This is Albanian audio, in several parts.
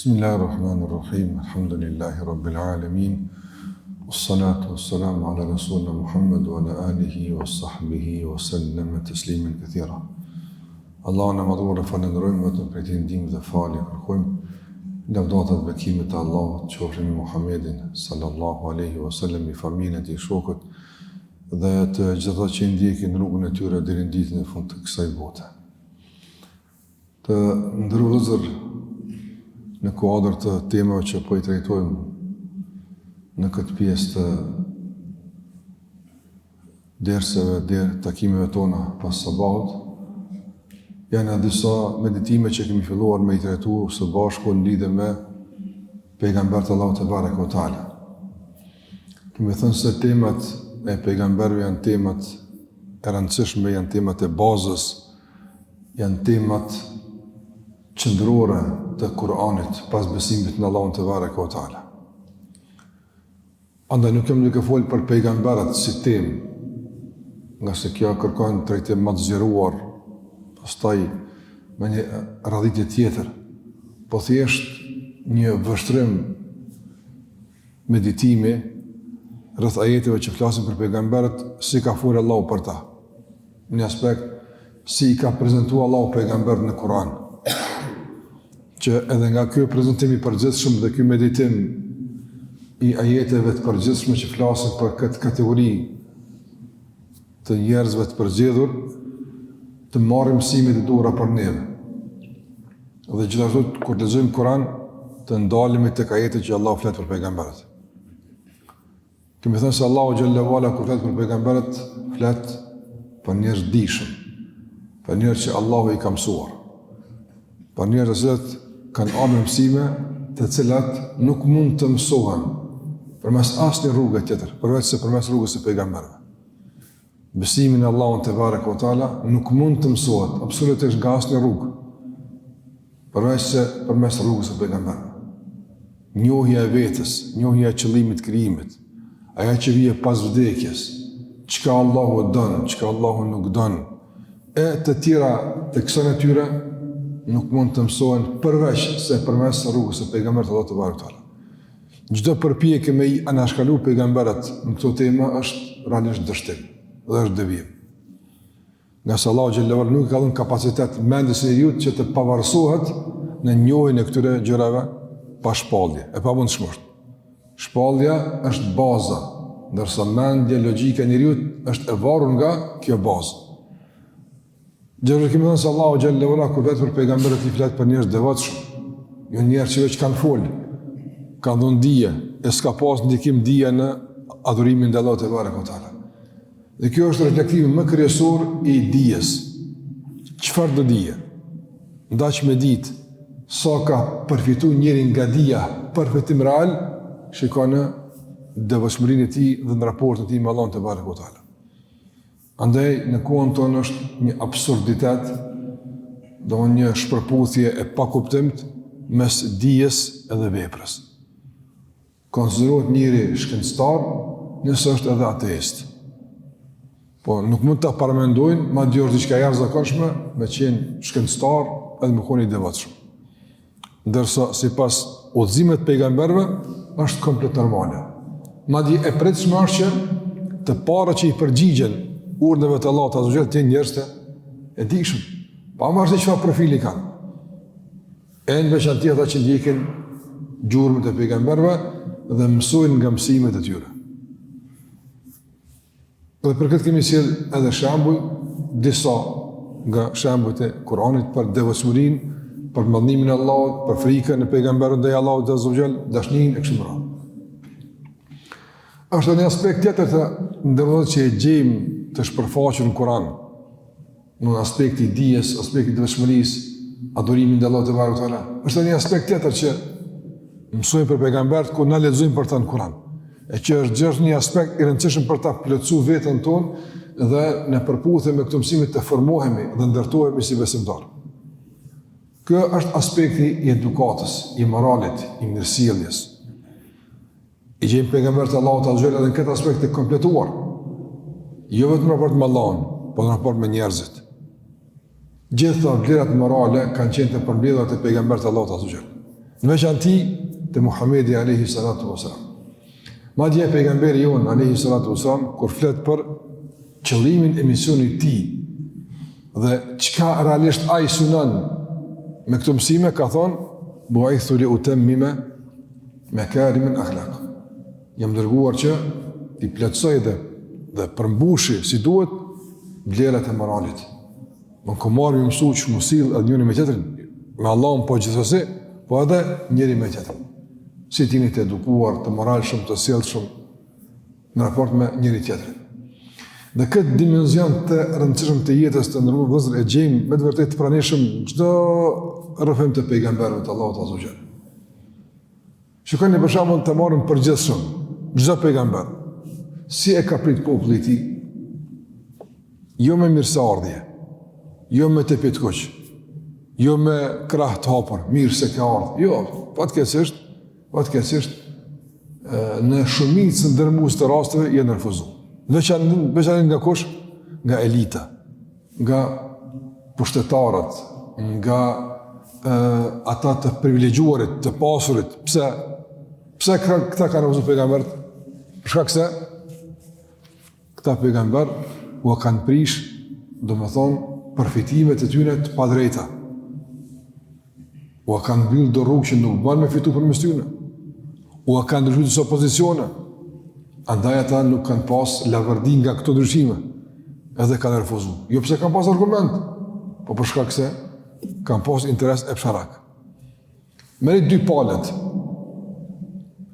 Bismillahirrahmanirrahim. Alhamdulillahi rabbil alamin. Wassalatu wassalamu ala rasulina Muhammed wa ala alihi wa sahbihi wa sallama tasliman kathira. Allahun e Madhëruar e falënderojmë vetëm prej tij ndihmë dhe falje kërkojmë. Lavdatat dhe bekimet e Allahut qofshin mbi Muhammedin sallallahu alaihi wasallam, mbi familjen e tij, shokët dhe të gjithë ata që ndjekin rrugën e tyre deri në ditën e fundit të kësaj bote. Të nderuar vëllezër në kuadër të temave që po i trajtojmë në këtë pjesë të derseve, der, takimeve tona pas sabahut, janë edhe disa meditime që kemi filluar me i trajtu së bashku në lidhje me pejgamberët e Allahut tebareke ve teala. Kemi thënë se temat e pejgamberëve janë temat e rëndësishme, janë temat e bazës, janë temat qendrore të Kur'anit pas besimit në Allahun tebareke ve teala. Andaj nuk jam duke folë për pejgamberët si temë, ngase kjo kërkon trajtim më të zgjeruar, pastaj me një radhitje tjetër, po thjesht një vështrim meditimi rreth ajeteve që flasin për pejgamberët, si ka folë Allahu për ta. Në një aspekt, si i ka prezentu Allahu pejgamberët në Kur'an. Që edhe nga ky prezentim i përgjithshëm dhe ky meditim i ajeteve të përgjithshme që flasin për këtë kategori të njerëzve të përzgjedhur, të marrim mësimet e duhura për neve. Dhe gjithashtu kur të lexojmë Kur'an, të ndalemi tek ajetet që Allahu flet për pejgamberët. Kemi thënë se Allahu xhelle ve ala kur flet për pejgamberët, flet për njerëz të dijshëm, për njerëz që Allahu i ka mësuar. Për njerëz të cilët kanë ardhur me mësime të cilat nuk mund të mësohen përmes asnjë rruge tjetër, përveç se përmes rrugës së pejgamberëve. Besimi në Allahun tebareke ve teala nuk mund të mësohet absolutisht nga asnjë rrugë, përveç se përmes rrugës së pejgamberëve. Njohja e vetes, njohja e qëllimit të krijimit, ajo që vjen pas vdekjes, çka Allahu don, çka Allahu nuk don, e të tjera të kësaj natyre nuk mund të mësohen përveç se përmes rrugës së pejgamberit të Allahut tebareke ve teala. Çdo përpjekje me i anashkalu pejgamberët në këto tema është realisht dështim dhe është devijim. Ngase Allahu xhelle ve ala nuk i ka dhënë kapacitet mendjes së njeriut që të pavarësohet në njohjen e këtyre gjërave pa shpallje, e pamundshme është. Shpallja është baza, ndërsa mendja, logjika e njeriut është e varur nga kjo bazë. Gjithashtu kemi thënë se Allahu xhelle ve ala kur flet për pejgamberët i flet për njerëz të devotshëm, jo njerëz që veç kanë fol, kanë dhënë dije, e s'ka pas ndikim dija në adhurimin ndaj Allahut tebareke ve teala. Dhe kjo është reflektimi më kryesor i dijes. Çfarëdo dije? N'daç me ditë sa ka përfitu njeri nga dija, përfitim real, shikon në devotshmërinë e tij dhe në raportin e tij me Allahun tebareke ve teala. Andaj në kohën tonë është një absurditet, domethënë një shpërputhje e pakuptimtë mes dijes edhe veprës. Konsiderohet njeri shkencëtar nëse është edhe ateist. Po nuk mund ta paramendojnë, madje është diçka e jashtëzakonshme me qenë shkencëtar edhe me qenë i devotshëm. Ndërsa sipas udhëzimit të pejgamberëve është komplet normale. Madje e pritshme është që të parët që i përgjigjen urdhrave të Allahut azze ve xhel të jenë njerëz të dijshëm, pavarësisht çfarë profili kanë. E në veçanti ata që ndjekin gjurmët e pejgamberëve dhe mësojnë nga mësimet e tyre. Dhe për këtë kemi sjell edhe shembuj, disa nga shembujt e Kur'anit për devotshmërinë, për madhnimin e Allahut, për frikën e pejgamberëve ndaj Allahut azze ve xhel, dashninë e kështu me radhë. Është një aspekt tjetër të nderuar që e gjejmë të shpërfaqur në Kur'an, në aspekti i dijes, aspekti i devotshmërisë, adhurimin ndaj Allahut tebareke ve teala. Është një aspekt tjetër që mësojmë për pejgamberët kur na lexojmë për ta në Kur'an. E që është gjithashtu një aspekt i rëndësishëm për ta plotësuar veten tonë dhe në përputhje me këto mësime të formohemi dhe ndërtohemi si besimtarë. Ky është aspekti i edukatës, i moralit, i mirësjelljes. I gjejmë pejgamberët e Allahut azze ve xhel edhe në këtë aspekt të kompletuar. Jo vetëm në raport me Allahun, por në raport me njerëzit. Gjitha vlerat morale kanë qenë të përmbledhura te pejgamberët e Allahut azze ve xhel. Në veçanti te Muhammedi alejhi salatu ve selam. Madje pejgamberi jonë alejhi salatu ve selam, kur flet për qëllimin e misionit të tij dhe çka realisht ai synon me këto mësime, ka thonë, buithtu li utemmime mekarimel ahlak. Jam dërguar që t'i plotësoj dhe, dhe përmbushi si duhet vlerat e moralit. Më kom ardh me mësu qysh m'u sill edhe njëri me tjetrin, me Allahun po gjithsesi, po edhe njëri me tjetrin. Si t'jeni të edukuar, të moralshëm, të sjellshëm, në raport me njëri tjetrin. Dhe këtë dimenzion të rëndësishëm të jetës të nderuar vëllezër e gjejmë me të vërtetë të pranishëm çdo rrëfim të pejgamberëve të Allahut azze ve xhel. Shikoni për shembull të marrim përgjithshëm çdo pejgamber si e ka prit populli i tij jo me mirëseardhje, jo me tepih të kuq, jo me krah të hapur, mirë se ke ardhur. Jo, fatkeqësisht, fatkeqësisht në shumicën dërmuese të rasteve janë refuzu. Veçanërisht nga kush? Nga elita. nga pushtetarët, nga e, ata të privilegjuarit, të pasurit, pse, pse këta kanë refuzu pejgamberët? Për shkak se këta pejgamberë ua kanë prish, domethonë, përfitimet e tyne të padrejta. Ua kanë mbyllë do rrugë që nuk bën me fitu përmes tyne. Ua kanë ndryshu disa pozicione. Andaj ata nuk kanë pas lavërdi nga këto ndryshime. Edhe kanë refuzu. Jo pse kanë pas argument, po për shkak se kanë pas interes epsharak. Merri dy palët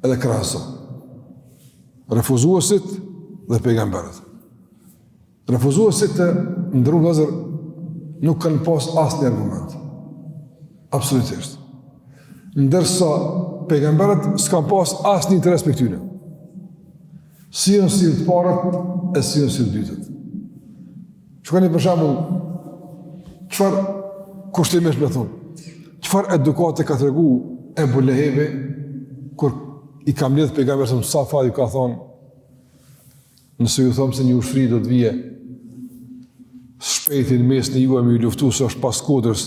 edhe krahaso. Refuzuesit dhe pejgamberët. Refuzuesit të nderuar vëllezër nuk kanë pas asnjë argument. Absolutisht. Ndërsa pejgamberët s'kanë pas asnjë interes prej këtyne. Si janë sjellë të parët e si janë sjellë të dytët. Shikoni për shembull, çfarë kushtimisht me thonë, çfarë edukate ka tregu Ebu Lehebi, kur i ka mledhë pejgamberi në Safa, ju ka thonë, Nëse ju them se një ushtri do të vije shpejti në mesin e juaj me ju luftu se është pas kodrës,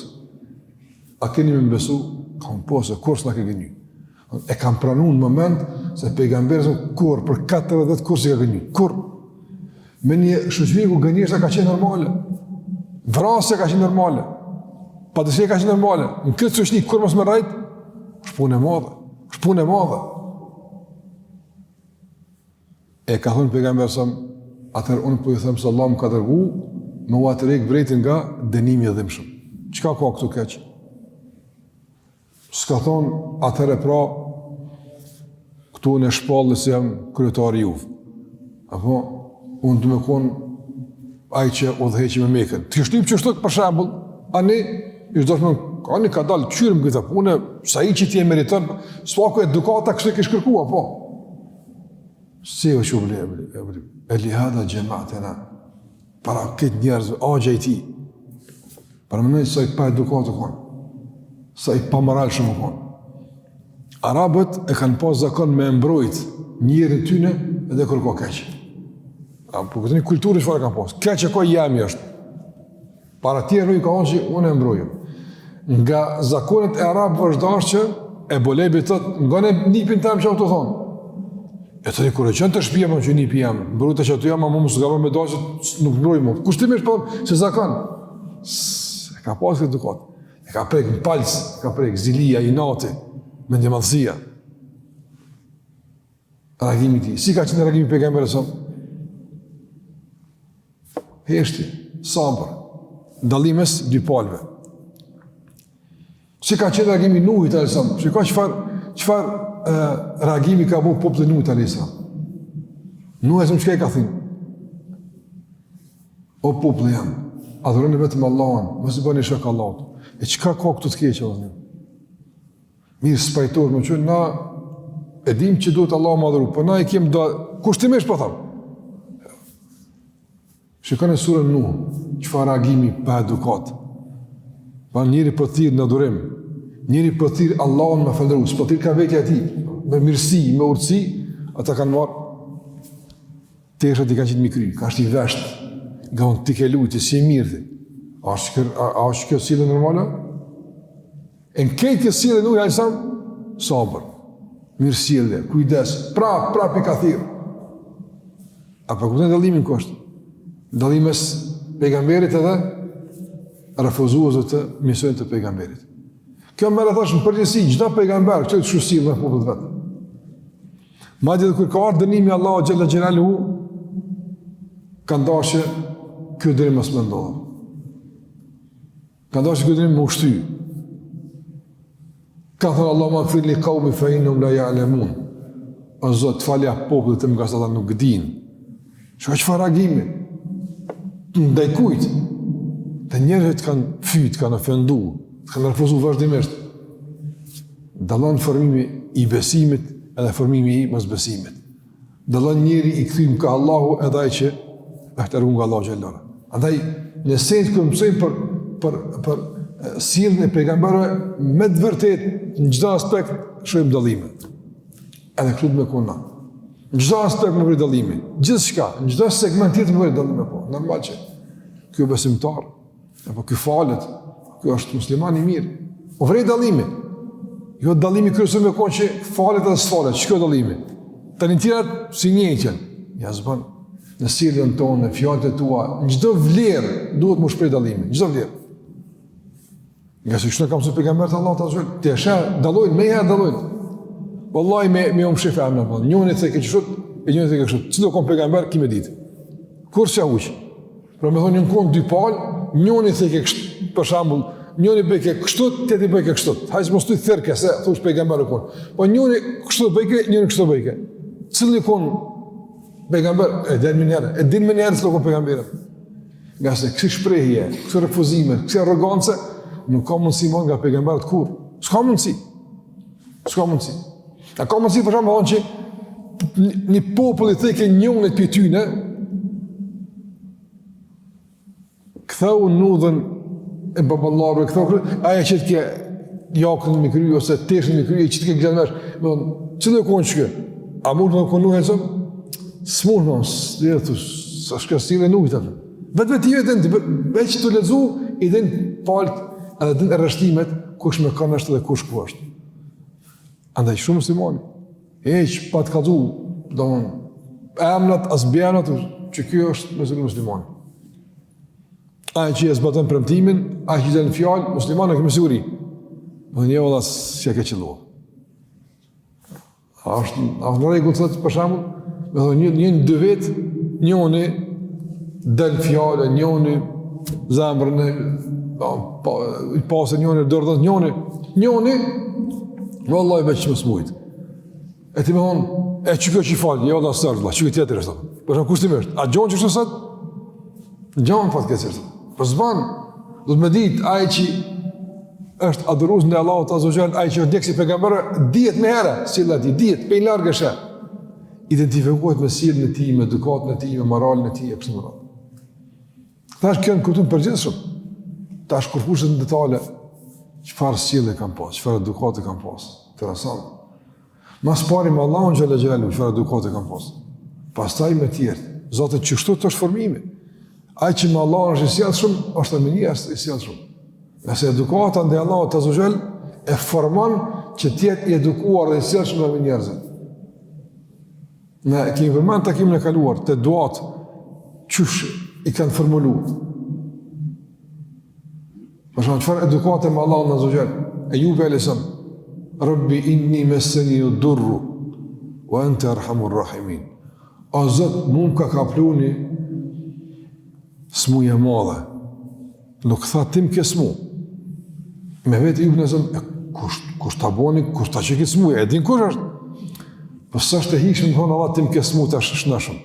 a keni me m'besu? Kanë po se kurrë s'na ke gënjy. E kanë pranu në moment se pejgamberi kurrë, për 40 vjet kurrë s'i ka gënjy. Kurrë. Me një shoqëri ku gënjeshtra ka qenë normale. Vrasja ka qenë normale. Padrejtësia ka qenë normale. Në këtë shoqëri kurrë mos me rrejt, është punë e madhe. Është punë e madhe. E ka thënë pejgamberi sa atëherë unë po ju them se Allah më ka dërgu me ua tërhek vërejtjen nga dënimi i dhimbshëm. Çka ka këtu keq? S'ka thonë atëherë pra këtu unë e shpalli se jam kryetari juv. Apo unë du me konë ai që udhëheqi me Mekën. Të kish lyp qështu për shembull, ani ish dashtë me ani ka dalë kqyrim këtë punë, sa i që ti e meriton, s'paku edukata kështu kish kërku, apo. Si o që ble, ble, ble, e li hada xhematena, para krejt njerëzve, axha i tij, paramendo sa i pa edukatë u konë, sa i pamoralshëm u konë. Arabët e kanë pas zakon me mbrojt njerin e tyne edhe kur ka keq. A, po këtë një kulturë çfarë kanë pas, keq e ka jemi është. Para tjerëve i ka thonë që unë e mbroj. Nga zakonet e arabëve është dashtë që Ebu Lehebi thot, ngone nipin tem çka tu thonë. E tani kur e çon te shpia më që nipi jem, mbrojte që aty jam, ama mos gabon me dashë nuk mbroj më. Kushtimisht po se zakon. E ka pas këtë edukatë. E ka prek në palcë, e ka prek zilia, inati, mendjemadhësia. Reagimi i tij. Si ka qenë reagimi i pejgamberit sa? Heshtje, sabër, dallim mes dy palëve. Si ka qenë reagimi i Nuhit alayhis salam? Shiko çfarë çfarë reagimi ka bo populli i Nuhit alayhis salam. Nuhi alayhis salam çka i ka thënë? O populli jem, adhuroni vetëm Allahun, mos i bëni shok Allahut. E çka ka këtu të keqe vëllazër? Mirë, s'pajtohet me qenë, na e dim që duhet Allahu me adhuru, po na i kem do, kushtimisht po tham. Shikoni surën Nuh, çfarë reagimi pa edukatë. Pa njeri po thirr në adhurim, njeri po thirr Allahun me falënderu, s'po thirr ka vetja e tij, me mirësi, me urtësi, ata kanë marrë teshat i kanë qitë mi kry, ka shti vesht, nga unë ti ke lujtë, si e mirë ti. A është kjo, a, a është kjo sjellje normale? E në këtë sjellje Nuhi alejhi selam. Sabër, mirësjellje, kujdes, prap, prap i ka thirrë. A po kupton dallimin ku është? Dallimi mes pejgamberit edhe refuzuesve të misionit të pejgamberit. Kjo merre thashë në përgjithësi, çdo pejgamber, kështu u sjell me popull të vet. Madje edhe kur ka ardhë dënimi i Allahut xhel-le xhelaluhu, kanë dashë që ky dënim mos me ndodhë. Kanë dashë që ky dënim me u shty. Kanë thënë Allahumagfir li kaumi fe innehum la ja'lemun. O Zot, falja popullit tim ngase ata nuk dinë. Shiko çfarë reagimi? Ndaj kujt? Te njerëzit kanë fy, të kanë ofendu, të kanë refuzu vazhdimisht. Dallon formimi i besimit edhe formimi i mosbesimit. Dallon njeri i kthym ka Allahu edhe ai që është largu nga Allahu xhel-le. Andaj, në esencë kur mësojmë për, për, për sjelljen e pejgamberëve, me të vërtetë, në çdo aspekt, shohim dallime. Edhe kështu me kon na. Në çdo aspekt me vërejt dallime. Gjithçka, në çdo segment tjetër me vërejt dallime, po. Normal që ky besimtar, Apo ky falet, ky është musliman i mirë. Po vërehet dallimi. Jo dallimi kryesor me konë që falet edhe s'falet, qe dallimi. Tani tjerat si njëjtë. Ja s'bën në sjelljen tonë, në fjalët e tua, në çdo vlerë duhet m'u shpreh dallimi, në çdo vlerë. Ngase kështu ka mësu pejgamberët e Allahut azze ve xhel, ti e sheh, dallojnë, menjëherë dallojnë. Wallahi me, me u mshef emna, po. njëni thojke qështu, e njëni thojke kështu. Cili u konë pejgamber, ki me ditë. Kurrë s'e huq. Pra me thonë, janë konë dy palë, njëni thojke kështu, për shembull, njëni bëjke kështu, tjetri bëjke kështu. Hajt mos thuj thirrke, se thush pejgamber u konë. Po njëni kështu bëjke, njëni kështu bëjke. Cili u konë pejgamber, e din menjëherë, e din menjëherë cili u konë pejgamber. Ngase kësi shprehje, kësi refuzime, kësi arrogance, nuk ka mundësi më nga pejgamberët kurrë. S'ka mundësi. S'ka mundësi. A ka mundësi për shembull që një popull i thojke njënit prej tyne, ktheu n'udhën e baballarëve, ktheu kërë, ai e qitke jakën mi kry, ose teshën mi kry, e qitke gjënë vesh, me thonë, cili u konë qeky? A mund me konë Nuhi alejhi selam? S'mund, më, s'e, s'është kjo sjellje e Nuhit, atë. Vetvetiu e din, veç tu lexu, i din palët edhe din rreshtimet, kush me kanë është dhe kush ku është. Andaj shumë muslimani, hiç pa të kallzu, domethënë, emnat, as mbiemnat, që ky është me siguri musliman. Ai që e zbaton premtimin, ai që del në fjalë, musliman e ke me siguri. Dhe një valla s'e ke qëllu. A është, a është në rregull sot për shembull, me thonë një një në dy vet, njoni del fjalë, njoni zemrën e po, po i pasë njoni dorë njoni, njoni vallahi veç mos mujt. E ti me thonë, e qe kjo që fal, jo valla s'është valla, qe tjetër është. Po shumë kushtimisht, a gjon qështu sot? Gjon fatkeqësisht. Po s'ban, do të me ditë ai që është adhurues ndaj Allahut azze ve xhel, ai që është ndjekës i pejgamberit, dihet menjëherë, sjellja e tij, dihet prej larg e sheh. Identifikohet me sjelljen e tij, me edukatën e tij, me moralin e tij e kështu me radhë. Tash kjo në kuptim të përgjithshëm. Tash kur futesh në detale, çfarë sjellje kanë pas, çfarë edukate kanë pas. Interesant. Ma s'pari me Allahun xhele xhelaluhu, çfarë edukate kanë pas. Pastaj me tjerët. Zaten qështu është formimi. Ai që me Allahun është i sjellshëm, është edhe me njerëz i sjellshëm. Ngase edukata ndaj Allahut azze ve xhel e formon që të jetë i edukuar dhe i sjellshëm me njerëzit. Ne e kemi përmend takimin e kaluar te duat qysh i kanë formulu. Për shembull, çfarë edukate me Allahun azze ve xhel? Ejubi alejhi selam, Rabbi inni messenije durru, wa ente erhamur rahimin. O Zot, mu më ka kaplu një smuje e madhe. Nuk tha ti m'ke smu. Me vet Ejubin alejhi selam, e kush, kush ta boni, kush ta çoi këtë smuje, e din kush është. Po s'është e hijshme me thonë Allah ti m'ke smu tash shnoshëm.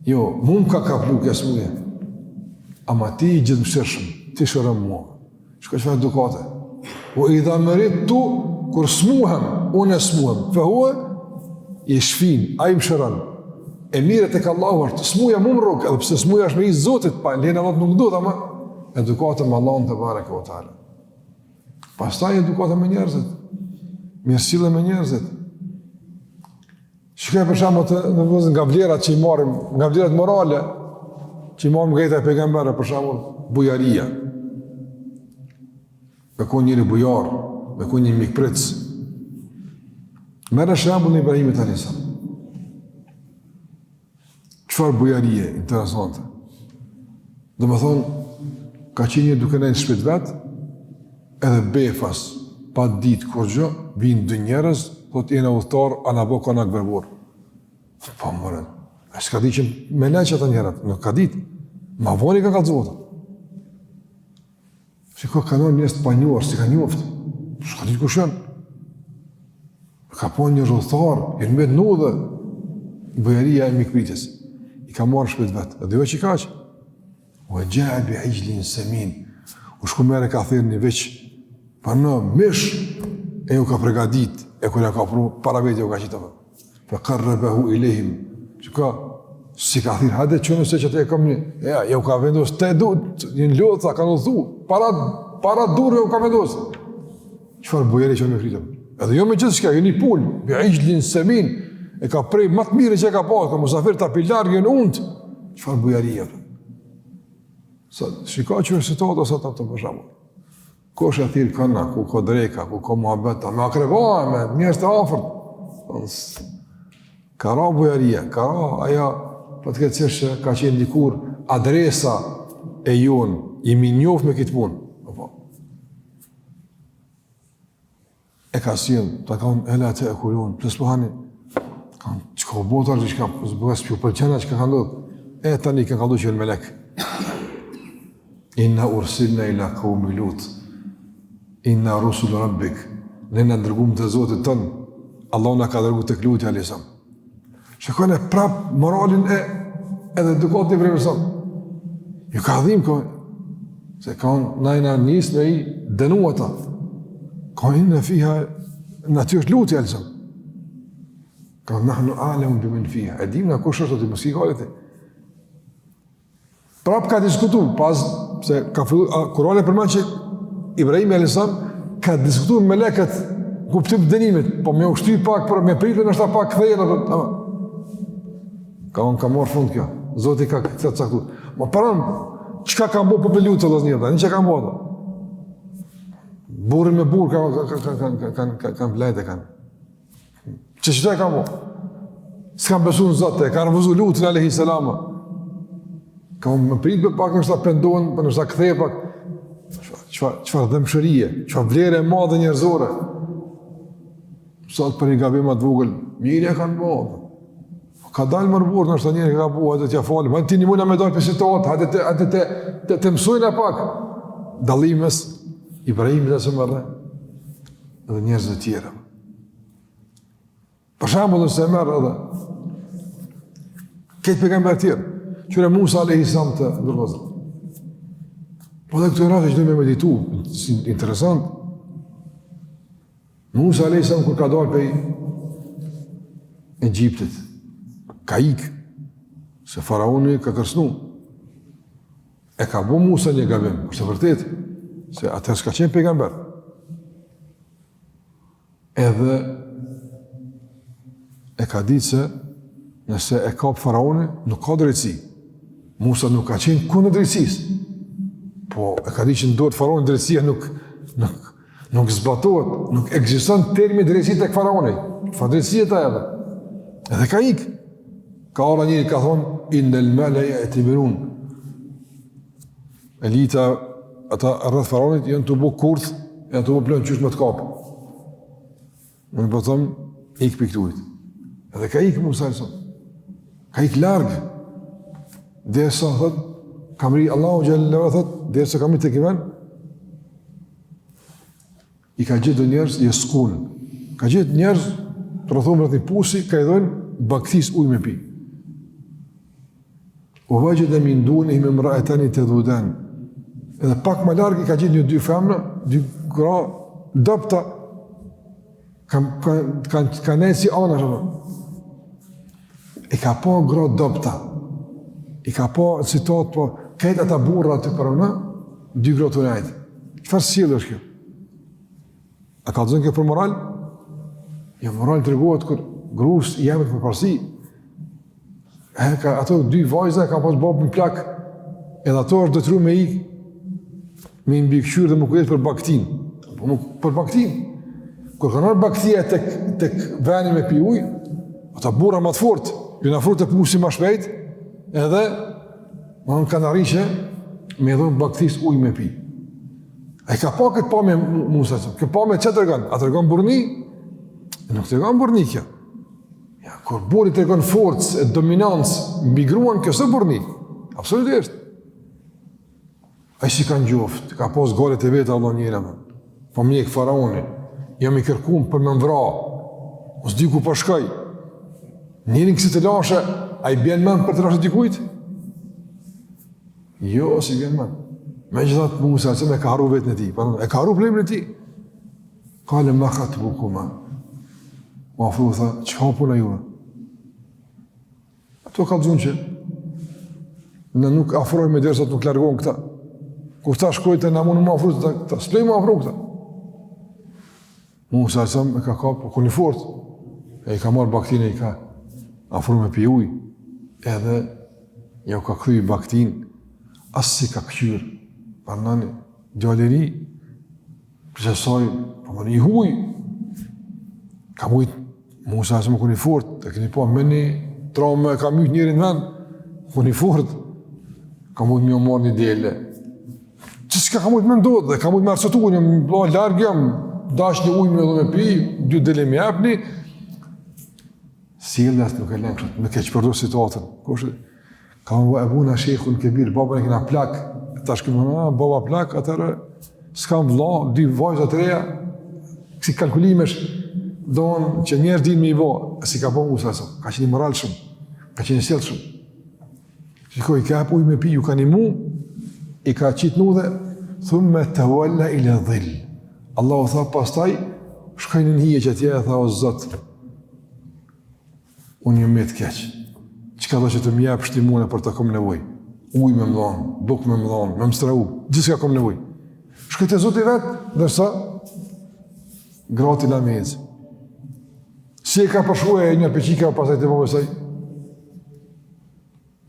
Jo, mu më ka kaplu kjo smuje. Ama ti i gjithëmëshirshëm, ti shërom mua. Shiko çfarë edukate. Ue idha meridtu, kur smuhem, unë e smuhem. Fe huve jeshfin, ai më shëron. E mirë tek Allahu është, smuja mu më rrok, edhe pse smuja është me izn Zotit, pa lejen e Allahut nuk ndodh, ama edukata me Allahun tebareke ve teala. Pastaj edukata me njerëzit, mirësjellje me njerëzit. Shikoj për shembull të në nga vlerat që i marrim, nga vlerat morale që i marrim nga jeta e pejgamberëve për shembull, bujaria. Me kon njeri bujar, me kon një mikpritës. Merre shembullin e Ibrahimit alejhi selam. Çfarë bujarie interesante. Domethonë, ka qenë një duke nejt në shpi t'vet, edhe befas, pa ditë kurgjë, vinë dy njerëz, thot jena udhëtar, a na bo konak verborë. Po more, a s'ka ditë që melek ata njerëz, nuk ka ditë, ma vonë i ka kallzu ata. Shiko, kanë ardhë njerëz të panjohur, s'i ka njoftë, s'ka ditë kush janë. Ka pa njerëz udhëtar, janë met në udhë, bujaria e mikpritjes. I ka marrë n'shpi t'vet, edhe jo që kaq. Ue xhae bi ixhlin semin, u shku merr e ka therë një viç, pa në mish, e ju ka pregadit, e kur ja ka pru, para veti ju ka qitë, Fe karrebehu ilejhim, çka, s'i ka thirrë, hajde çonu se qëtë e kam një, ja, ja u ka vendos, te du, një në lodhë, ka në thu, para, para durve u ka vendos. Çfarë bujarie që me kritëm? Edhe jo me gjithçka, jo një pulë, bi ixhlin semin, e ka prej më të mirë që e ka pasë, ka musafir ta pi larg, jo në untë, çfarë bujarie? Sot, shiko që është situata sot ato për shembull. Kush e thirr këna, ku ka dreka, ku ka muhabeta, me akreba, me njerëz të afërt. Ka ra bujaria, ka ra ajo, po të këtë që ka qenë dikur adresa e jonë, jemi njoft me këtë punë. Apo. E ka sjell, ta kanë ela te'kulun, pse s'po hani, kanë, çka u bo tash, çka, s'po s'po pëlqen çka ka ndodhur. E tani kanë kallzu që janë melek. Inna ursilna ila qaumi Lut. Inna rusul rabbik. Ne na dërgum të Zotit tënd. Allahu na ka dërguar tek Luti alayhis salam. Shikone prap moralin e edhe edukatën e Ibrahimit alejhi Ju ka dhimë ko, se kanë na jena nisë me i dënu ata. Ka inne fiha, në aty është Luti alejhi selam. Ka nahnu alemu bi men fiha. E dim na kush është aty, mos ki gajle. Prap ka diskutu, pas, se ka fillu, Kurani përmend që Ibrahimi alejhi selam ka diskutu me melekët kuptim të dënimit, po me u shty pak, për me pritë ndoshta pak kthehen, apo, apo. Ka unë ka marrë fund kjo, Zoti ka këtë caktu. Ma paramendo, çka kanë bo populli Lutit, vëllazën, një çka kanë bo ata? Burrin me burrë kanë kanë kanë kanë kanë kanë kanë flejtë kanë. Që që të e kanë bo? S'kanë besu në Zot, e kanë refuzu Lutin alejhi selam. Ka unë me pritë për pak, ndoshta pendohen, për ndoshta kthehen pak. Çfarë, çfarë dhembshurie, çfarë vlere e madhe njerëzore. Sot për një gabim të vogël, mirë e kanë bo. Ka dalë more burrë, ndoshta njeri ka bo, hajde t'ja falim, hajde t'i ndihmojna me dalë prej situate, hajde të, hajde të, të, të mësojna pak. Dallimi mes Ibrahimit alejhi selam edhe, edhe njerëzve tjerë. Për shembull, nëse e merr edhe krejt pejgamberët tjerë, qyre Musa alejhi selam të nderuar. Po dhe këto raste që do me meditu, si interesant. Musa alejhi selam kur ka dalë prej Egjiptit, ka ikë, se faraoni ka kërcnu. E ka bo Musa një gabim, është e vërtetë, se atëherë s'ka qenë pejgamber. Edhe e ka ditë se nëse e kap faraoni, nuk ka drejtësi. Musa nuk ka qenë kundër drejtësisë. Po e ka ditë që në dorë të faraonit drejtësia nuk, nuk, nuk zbatohet, nuk ekziston termi drejtësi tek faraoni. Çfarë drejtësie ta edhe? Edhe ka ikë. Ka ardh njëri ka thonë, innel mele'e je'temirun. Elita, ata rreth faraonit, janë tu bo kurth, janë tu bo plan qysh me të kapë. Unë po thom, ik prej këtuhit. Edhe ka ikë Musa alejhi selam. Ka ikë larg. Derisa, thot, ka mrri, Allahu xhelle ve ala, thot, derisa ka mrri te ky ven, I ka gjetë do njerëz jeskun. Ka gjetë njerëz të rrethum rreth një pusi, ka i dhënë bagëtisë ujë me pi. Ue vexhede min dunihim imraetejni tedhudan. Edhe pak më larg i ka gjetë një dy femna, dy gra dobta kanë kanë kanë kanë nejt si anash apo. I ka pa gra dobta. I ka pa situatë po krejt ata burra aty përreth, dy gra tu nejt. Çfarë sjellje është kjo? A kallzon kjo për moral? Jo, moral tregohet kur grus i jepet përparësi. E ka ato dy vajza ka pas babën plak, edhe ato është detyru me i me i mbikëqyr dhe me kujdes për bagëtinë. Po më për bagëtinë. Kur kanë ardhur bagëtia tek tek veni me pi ujë, ata burra më të fortë, janë afru te pusi më shpejt, edhe më kanë arrit që me i dhon bagëtisë ujë me pi. A i ka pa këtë pamje Musa? Kjo pamje çka tregon? A tregon burrni? Nuk tregon burrni kjo. Ja, kur burri tregon forcë e dominancë mbi gruan, kjo s'është burrni. Absolutisht. Ai s'i ka njoftë, ka pas gajlet e veta, Allah njëra më. Po m'ndjek faraoni, jam i kërkum për me m'vra, unë s'di ku po shkoj. Njeri në kësi telashe, a i bjen mend për telashe dikujt? Jo, s'i bjen mend. Megjithatë Musa, se e ka harru veten e tij, po, e ka harru problemin e tij. Kale ma hatbukuma. U afru, tha, çka puna juve? Ato kallzun që ne nuk afrohemi derisa të nuk largohen këta. Kur ta shkojnë të na mund më afru, të, të s'lejmë m'u afru këta. Musa alejhi selam e ka kap, po kon i fort, e i ka marrë bagëtinë e i ka afru me pi ujë, edhe jau ka kthy bagëtinë, as s'i ka këqyrë, paramendoni, djalë i ri, Përse saj, po më një huj, ka mujtë, Musa alejhi selam kon i fort, e keni pa, me një tramë e ka mytë njerin n'vend, kon i fort, ka mujtë me marrë një dele. Gjithçka ka mujtë me ndodhë, dhe ka mujtë me arsyetu, një më larg jam, dash një ujë me dhe me pi, dy dele me jepni, sjellja nuk e len kështu, me keqpërdor situatën. Kush Ka më ebuna shejhun kebir, babën e kena plak, tash këmë në, baba plak, atëherë, s'kam vlla, dy vajza të reja, kësi kalkulimesh, donë që njerëz dinë me i bo, s'i ka bo Musa alejhi selam, ka qenë i moralshëm, ka qenë i sjellshëm. Shiko, i ka jep ujë me pi, ju ka nimu, i ka qitë n'udhë, thumme tevella ila dhill. Allahu tha, pastaj, shkoi në hije qatje e tha, o Zot, Unë jam met keq. Çka do që të më jepsh ti mua për të kom nevojë? Ujë me më dhonë, bukë me më dhonë, me më strehu, gjithçka kom nevojë. Shkoi te Zoti vet, ndërsa gratë i la me ecë. Si e ka përshkru e një peqika pastaj te babai i saj?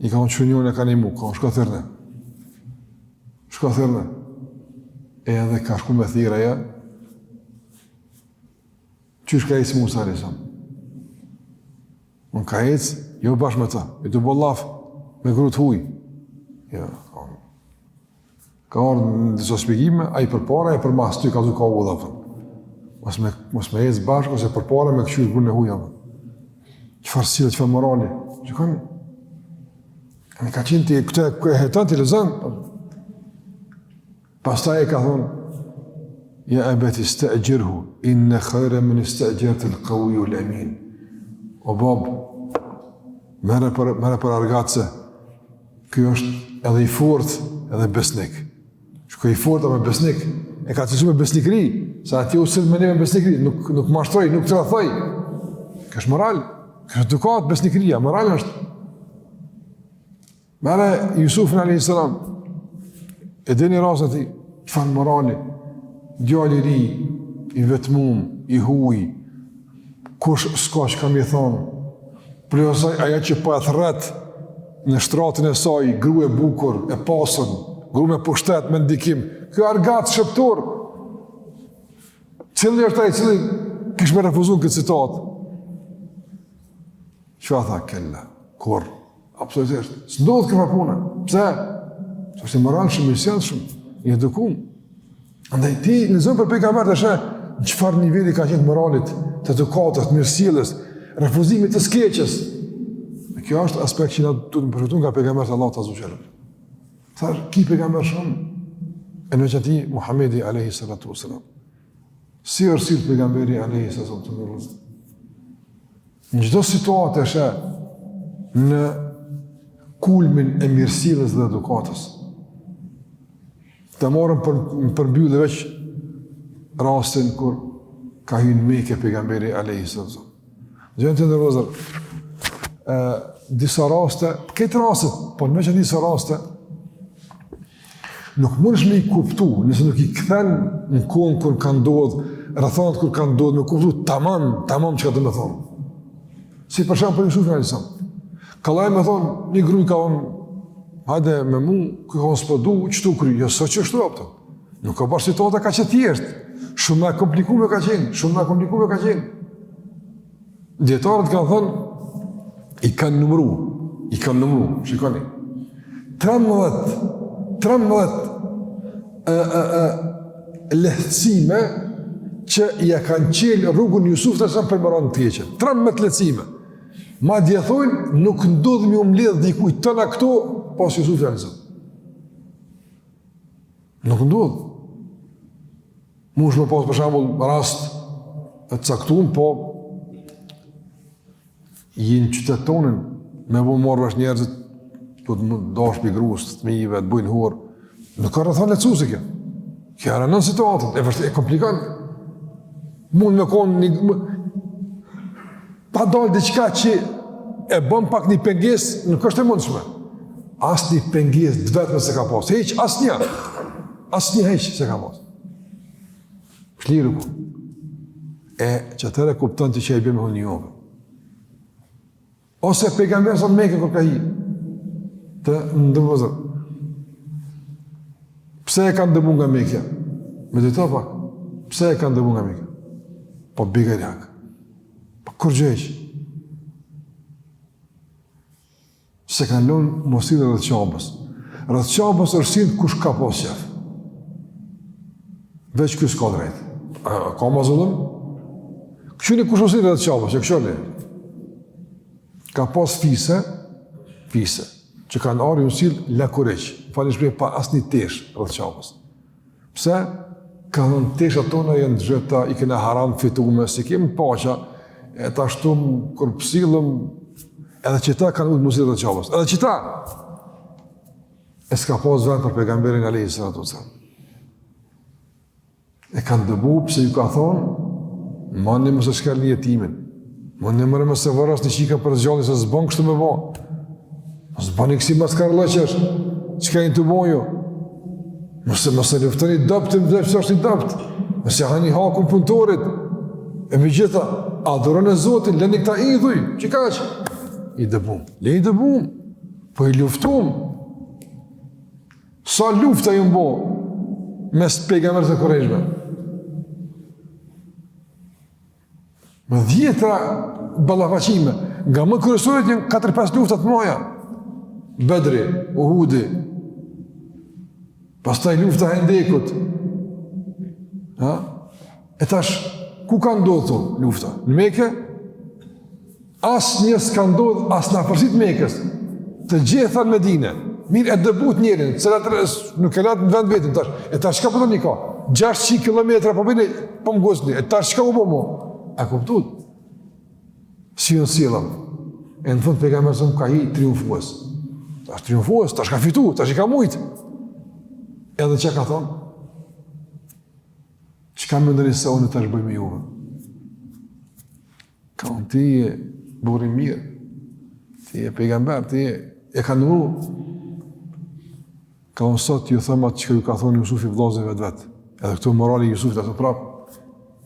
I ka thonë që njënë e ka nimu, ka shko thirrne. Shko thirrne. Edhe ka shku me thirrë ajo, Qysh ka ecë Musa alejhi selam? Unë ka ecë, jo bashkë me ta, i të bo llaf me gru të huj. Jo, ka, ka ardhë në disa shpjegime, ai përpara e përmas, ty ka zu ka udha, për. Mos me, mos me ecë bashkë, ose përpara me këqyrë grun e huj, për. Çfarë sjellje, çfarë morali? Shikoni? Në ka qenë ti, këtë e heton ti lexon, Pastaj e ka thonë, ja ebeti ste'xhirhu, inne khajre men iste'xherte el kawijul emin. O babë, merre për, merre për argat se, ky është edhe i fort edhe besnik. Shiko i fort ama besnik, e ka cilësu me besnikëri, se atje u sill me neve me besnikëri, nuk, nuk mashtroi, nuk tradhtoi. Kjo është moral, kjo është edukatë, besnikëria, moral është. Merre Jusufin a.s. E dini rastin e tij, çfarë morali, djalë i ri, i vetmum, i huj, kush s'ka çka me i thonë, plus asaj ajo që po e thërret në shtratin e saj, gru e bukur, e pasur, gru me pushtet, me ndikim, ky argat shërbëtor, cili është ai, cili kish me refuzu në këtë situatë, Çka tha kella? Kurrë. Absolutisht. S'ndodh kjo punë. Pse? Se është i moralshëm, i sjellshëm, i edukum. Andaj ti lexon për pejgamberët e sheh në çfarë niveli ka qenë moralit, të edukatës, mirësjelljes, refuzimit të së keqes. Dhe kjo është aspekt që na duhet me përfitu nga pejgamberët e Allahut azze ue xhel. Thash, ki pejgamber shumë, e në veçanti Muhammedi alejhi salatu ue selam. Si është sjellë pejgamberi alejhi salatu ue selam? Në çdo situatë e sheh në kulmin e mirësjelljes dhe edukatës. Të marrim për në përmbyllje veç rastin kur ka hyrë në Mekë pejgamberi alejhi salatu. Gjënë të nderuar vëllezër, ë disa raste, këtë rastet, po në veçanti disa raste Nuk mundesh me i kuptu, nëse nuk i kthen në kohën kur ka ndodhë, rrethanat kur ka ndodhë, me kuptu tamam, tamam çka do me thonë. Si për shembull për Jusufin alejhi selam. Kollaj me thonë, një grua ka thonë, hajde me mu, ky ka thonë s'po du, qëtu kry, jo s'o qështu, a kupton. Nuk ka bash situata kaq e thjeshtë. Shumë ma e komplikume ka qenë, shumë ma e komplikume ka qenë. Dijetarët kanë thënë, i kanë numru, i kanë numru, shikoni, 13, 13 e, e, e, lehtësime që ia kanë çelë rrugën Jusufit alejhi selam për me ra në të keqe. 13 lehtësime. Madje thonë, nuk ndodh me iu mledh dikujt tëna këto, pos Jusufit alejhi selam. Nuk ndodh. Mundesh me pas për shembull rast të caktum, po je në qytet tonin, me bo marrë vesh njerëzit, do të më dash për grus, të fëmijëve, të bujnë horë. Nuk ka rrethanë lehtësuese kjo. Kjo e rëndon situatën, e vështirë, e komplikon. Mund me konë një... Pa dalë diçka që e bën pak një pengesë, nuk është e mundshme. Asnjë pengesë të vetme s'e ka pas. Hiç, asnjë. Asnjë hiç s'e ka pas. Shlirë ku. E qatëherë kupton ti që e bje me hunë një Ose pejgamberi sa në Mekë kur ka hi. Të nderuar vëllezër. Pse e kanë dëbu nga Mekja? Medito pak. Pse e kanë dëbu nga Mekja? Po bigajri hak. Po kurgjë hiç. S'e kanë lonë m'u sjellë rreth Qabës. Rreth Qabës është sjellë kush ka pas qef. Veç ky s'ka drejt. A, ka ma zullum? Kqyrni kush u sjellë rreth Qabës, e kqyrni. Ka pas fise, fise, që kanë ardhë janë sjellë lakuriq, falni shprehjen pa asnjë teshë rreth Qabës. Pse? Ka thënë teshat tona janë të zhyta, i kena haram fitume, s'i kemi paqa, e tashtu kur po sillem, edhe qëta kanë mujtë m'u sjellë rreth Qabës, edhe qëta! E s'ka pas vend për pejgamberin alejhi salatu ve selam. E kanë dëbu pse ju ka thonë, mani mos e shkelni jetimin, mani more mos e vrasni çikën për s'gjalli se s'bon kështu me bo, mos bani kësi maskarallëqesh, çka jeni tu bo ju, mos e, mos e luftoni t'dobtin dhe pse është i dobt, mos e hani hakun punëtorit, e me gjitha, adhurone Zotin, leni këta idhuj, qekaq, i dëbum, le i dëbum, po i luftum, Sa lufta janë bo mes pejgamberit dhe kurejshve? Me dhjetra ballafaqime, nga më kryesoret janë 4-5 lufta të mdhaja. Bedri, Uhudi, pastaj lufta e Hendekut. Ha? E tash, ku ka ndodhur lufta? Në Mekë? Asnjë s'ka ndodhë, as në afërsi të Mekës, të gjitha në Medine, mirë e dëbut njerin, cëla të nuk e latë në vend vetin, tash, e tash çka po doni ka, 600 km po vini, po më ngusni, e tash çka u bo mo, e kuptut, si janë sjellë, e në fund pejgamberi alejhi selam ka hi triumfues, tash triumfues, tash ka fitu, tash i ka mujtë, edhe çka ka thonë, çka mendoni se unë tash bëj me juve, Ka thonë ti je burrë i mirë, ti je pejgamber, ti je, e ka nderu. Ka thonë sot ju them atë çka ju ka thonë Jusufi vllazënve të vet. Edhe këtu morali i Jusufit ato prap,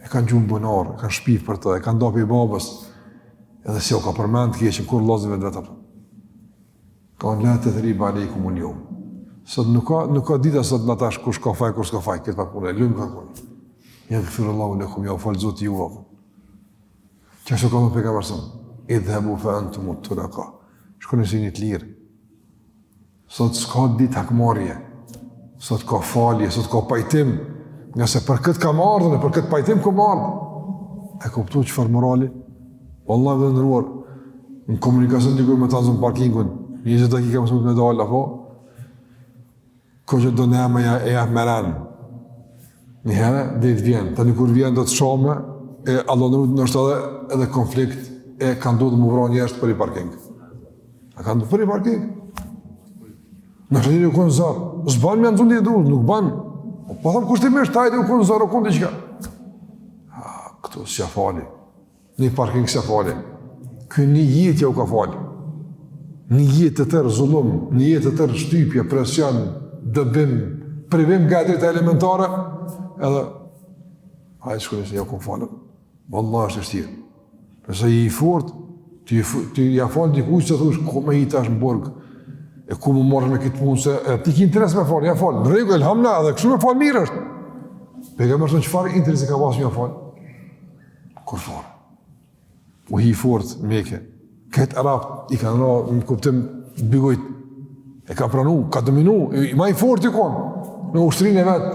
e kanë gju n'bunar, e kanë shpif për të, e kanë nda prej babës, edhe s'jau ka përmend të keqen kurrë vllazënve të vet apo. Ka thonë la tethribe alejkumul jeum. Sot nuk ka, nuk ka dita sot në tash kush ka faj, kush s'ka faj, këtë pa punë, lëmë ka punë. Jagfirullahu lekum, jau fal Zoti juve. Qashtu ka thonë pejgamberi alejhi selam, idhhebu fe entumut tulaka, shkoni se jeni të lirë. Sot s'ka ditë hakmarrje, sot ka falje, sot ka pajtim, ngase për këtë kam ardhë, për këtë pajtim kam ardhë. E kuptu çfarë morali? Vallahi të nderuar, në komunikacion dikur me ta zonë parkingun, 20 dakika mos me dalë, apo? Ko që do në ja, e ja me ren. Një herë, dhe të vjen, tani kur vjen do të shame, e Allah na rujt ndoshta edhe, edhe konflikt, e ka ndodhë m'u vra njerëz për i parking. A ka ndodhë për i parking? Në shënjë u konë zor, s'ban me nxunë një dur, nuk ban. Po, po thom kushtimisht, hajde u konë zor, u konë diçka. Ha, këtu s'ja fali. Një parking s'ja fali. Ky një jetë jau ka falë. Një jetë të tërë zullum, një jetë të tërë shtypje, presion, dëbim, privim nga e drejta elementare, edhe hajde shkoni se jau kom falë. Vallah është e vështirë. Nëse je i fort, ti, ti ja fal dikujt që thush, ku me hi tash në burg, e ku me marrë me këtë punë, se e, ti ki interes me falë, ja fal, në rregull, elhamdulillah, edhe kështu me falë mirë është. Pejgamberi a.s. çfarë interesi ka pasë me ja falë? Kurrfarë. U hi fort në Mekë. Krejt arabët i kanë ra në kuptim bigojt. E ka pranu, ka dominu, i ma i forti konë, me ushtrinë e vet,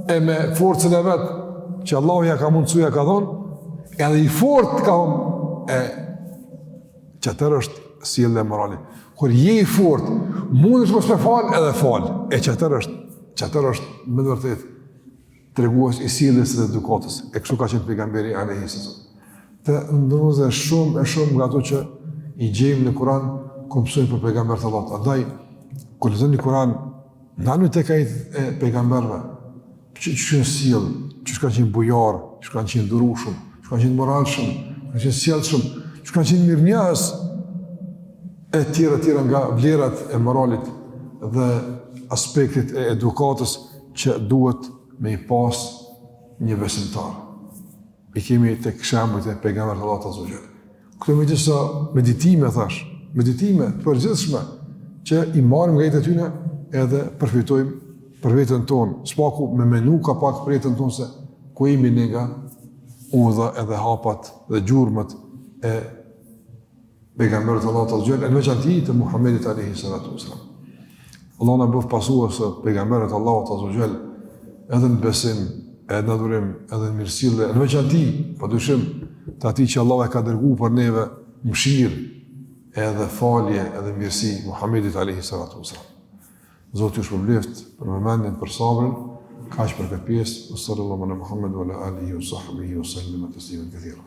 e me forcën e vet, që Allahu ja ka mundësu, ja ka dhonë, edhe i fort ka thonë, e qatëherë është sjellja e morali. Kur je i fort, mundesh mos me falë, edhe fal, e qatëherë është, qatëherë është me të vërtetë, tregues i sjelljes dhe edukatës. E kështu ka qenë pejgamberi alejhi selam. Të nderuar vëllezër shumë e shumë nga ato që i gjejmë në Kur'an ku mësojmë për pejgamberët e Allahut. Andaj kur lexoni Kur'an, ndaluni tek ajetet e pejgamberëve, që qysh janë sjell, qysh kanë qenë bujar, qysh kanë qenë durueshëm, qysh kanë qenë moralshëm, kanë qenë sjellshëm, qysh kanë qenë mirënjohës e tjera tjera nga vlerat e moralit dhe aspektit e edukatës që duhet me i pas një besimtar. I kemi tek shembujt e pejgamberëve të Allahut azze ue xhel. Këto me disa meditime, thash, meditime të përgjithshme, që i marrim nga jeta e tyne edhe përfitojmë për veten tonë, së paku me menu ka pak për jetën tonë se ku jemi ne nga udha edhe hapat dhe gjurmët e pejgamberëve të Allahut azze ue xhel, e në veçanti të Muhammedit alejhi salatu ue selam. Allahu na bëftë pasues të pejgamberëve të Allahut azze ue xhel, edhe në besim, edhe në adhurim, edhe në mirësjellje, në veçanti, pa dyshim, të atij që Allahu e ka dërgu për neve mëshirë, edhe falje, edhe mirësi, Muhammedit alejhi salatu ue selam. Zoti ju shpërbleftë për vëmendjen, për sabrin, kaq për këtë pjesë, sallallahu ala Muhammed wa ala alihi wa sahbihi wa sallam tasliman kathira.